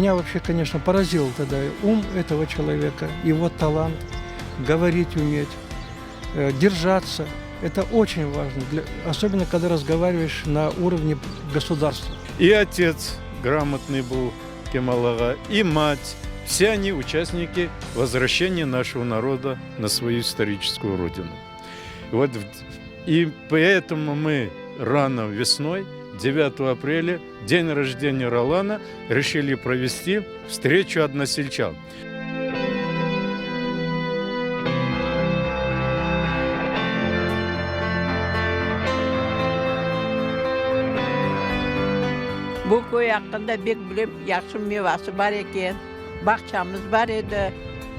Меня вообще, конечно, поразил тогда ум этого человека, его талант, говорить уметь, э, держаться. Это очень важно, для, особенно когда разговариваешь на уровне государства. И отец грамотный был Кемал-ага, и мать. Все они участники возвращения нашего народа на свою историческую родину. Вот, и поэтому мы рано весной, 9 апреля, день рождения Ролана, решили провести встречу односельчан. Bu köy aqqında bek bilem, yahşı mevası bar eken, bağçamız bar edi,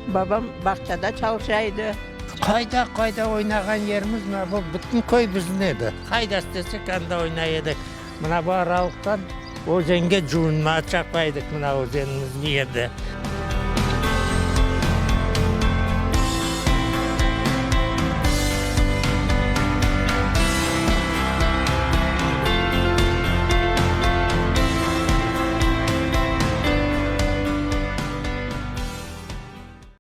babam bağçada çalışa edi. Qayda, qayda oynağan yerimiz, mına bu bütün köy bizim edi. Qayda istesek, anda oynay edik. Mına bu aralıqtan özenge cuvunmağa çapa edik, mına özenimiz bu yerde.